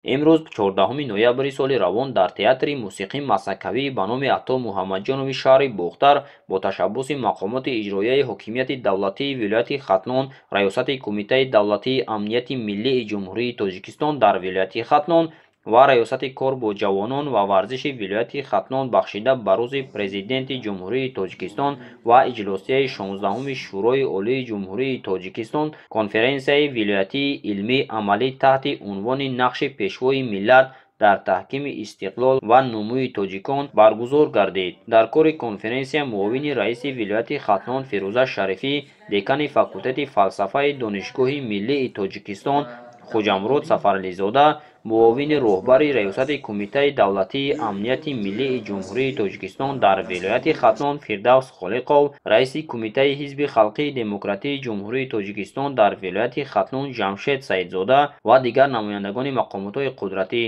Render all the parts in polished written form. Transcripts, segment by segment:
Имрӯз, 14 ноябри соли равон, дар театри мусиқии масакавӣ ба номи Ато Муҳаммадҷонови шаҳри Бохтар бо ташаббуси мақомоти иҷроияи ҳокимияти давлатии вилояти Хатлон, Раёсати Кумитаи давлатии амнияти миллии Ҷумҳурии Тоҷикистон дар вилояти Хатлон ва Раёсати кор бо ҷавонон ва варзиши вилояти Хатлон бахшида ба Рӯзи Президенти Ҷумҳурии Тоҷикистон ва иҷлосияи 16-уми Шӯрои Олии Ҷумҳурии Тоҷикистон конференсияи вилоятии илмӣ амалӣ таҳти унвони «Нақши Пешвои миллат дар таҳкими истиқлол ва нумӯи тоҷикон» баргузор гардид. Дар кори конференсия муовини раиси вилояти Хатлон Фирӯза Шарифӣ, декани факултети фалсафаи Донишгоҳи миллии Тоҷикистон Хуҷамурод Сафарализода, муовини роҳбари Раёсати Кумитаи давлатии амнияти миллии Ҷумҳурии Тоҷикистон дар вилояти Хатлон Фирдавс Холиқов, раиси Кумитаи ҳизби халқии демократии Ҷумҳурии Тоҷикистон дар вилояти Хатлон Ҷамшед Саидзода ва дигар намояндагони мақомотҳои қудратӣ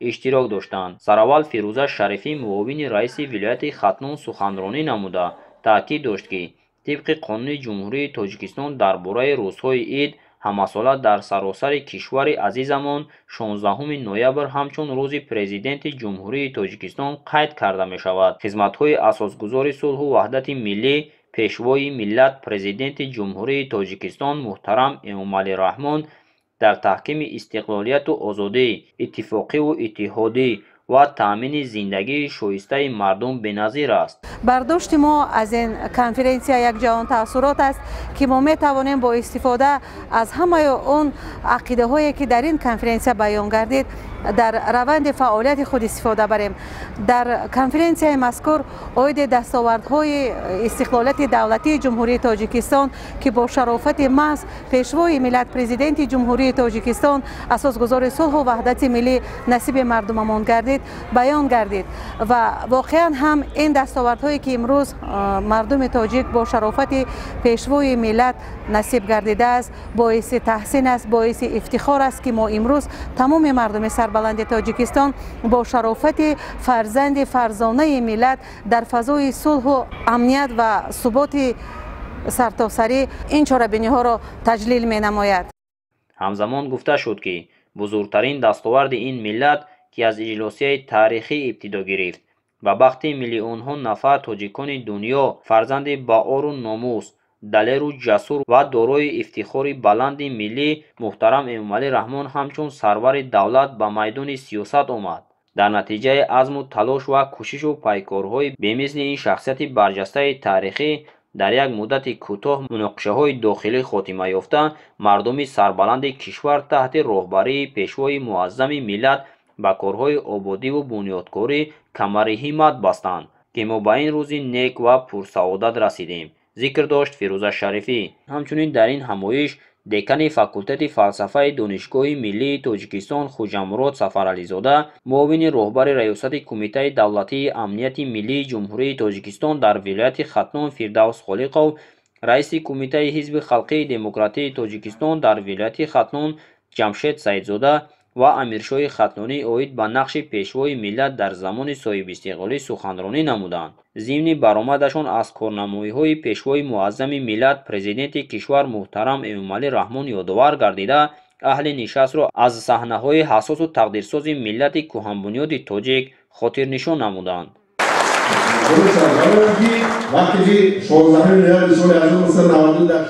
иштирок доштанд. Сараввал Фирӯза Шарифӣ, муовини раиси вилояти Хатлон, суханронӣ намуда, таъкид дошт, ки тибқи Қонуни Ҷумҳурии Тоҷикистон дар бораи рӯзҳои ид, ҳамасола дар саросари кишвари азизамон 16 ноябр ҳамчун Рӯзи Президенти Ҷумҳурии Тоҷикистон қайд карда мешавад. Хизматҳои асосгузори сулҳу ваҳдати миллӣ, Пешвои миллат, Президенти Ҷумҳурии Тоҷикистон муҳтарам Эмомалӣ Раҳмон дар таҳкими истиқлолияту озодӣ, иттифоқиву иттиҳодӣ ва таъмини зиндагии шоистаи мардум беназир аст. Бардошти мо аз ин конференсия як ҷаҳон таассурот аст, ки мо метавонем бо истифода аз ҳамаи он ақидаҳое, ки дар ин конференсия баён гардид, дар раванди фаъолияти худ истифода барем. Дар конференсияи мазкур оиди дастовардҳои истиқлолияти давлатии Ҷумҳурии Тоҷикистон, ки бо шарофати маҳз Пешвои миллат, Президенти Ҷумҳурии Тоҷикистон, асосгузори сулҳу ваҳдати миллӣ насиби мардумамон гардид, баён гардид. Ва воқеан ҳам ин дастовардҳое, ки имрӯз мардуми тоҷик бо шарофати Пешвои миллат насиб гардидааст, боиси таҳсин аст, боиси ифтихор аст, ки мо имрӯз тамоми мардуми сарбаланди Тоҷикистон бо шарофати фарзанди фарзонаи миллат дар фазои сулҳу амният ва суботи сартосарӣ ин чорабиниҳоро таҷлил менамояд. Ҳамзамон гуфта шуд, ки бузургтарин дастоварди ин миллат, ки аз иҷлосияи таърихӣ ибтидо гирифт, ба бахти миллионҳо нафар тоҷикони дунё фарзанди баору номус, далеру ҷасур ва дорои ифтихори баланди миллӣ муҳтарам Эмомалӣ Раҳмон ҳамчун сарвари давлат ба майдони сиёсат омад. Дар натиҷаи азму талош ва кӯшишу пайкорҳои бемисли ин шахсияти барҷастаи таърихӣ дар як муддати кӯтоҳ муноқишаҳои дохилӣ хотима ёфта, мардуми сарбаланди кишвар таҳти роҳбарии Пешвои муаззами миллат ба корҳои ободиву бунёдкорӣ камари ҳиммат бастанд, ки мо ба ин рӯзи нек ва пурсаодат расидем, зикр дошт Фирӯза Шарифӣ. Ҳамчунин дар ин ҳамоиш декани факултети фалсафаи Донишгоҳи миллии Тоҷикистон Хуҷамурод Сафарализода, муовини роҳбари Раёсати Кумитаи давлатии амнияти миллии Ҷумҳурии Тоҷикистон дар вилояти Хатлон Фирдавс Холиқов, раиси Кумитаи ҳизби халқии демократии Тоҷикистон дар вилояти Хатлон Ҷамшед Саидзода ва Амиршоҳи Хатлонӣ оид ба нақши Пешвои миллат дар замони соҳибистиқлолӣ суханронӣ намуданд. Зимни баромадашон аз корнамоиҳои Пешвои муаззами миллат, Президенти кишвар муҳтарам Эмомалӣ Раҳмон ёдовар гардида, аҳли нишастро аз саҳнаҳои ҳассосу тақдирсози миллати кӯҳанбунёди тоҷик хотирнишон намуданд. Вақте ки 16 ноябри соли 1992 дар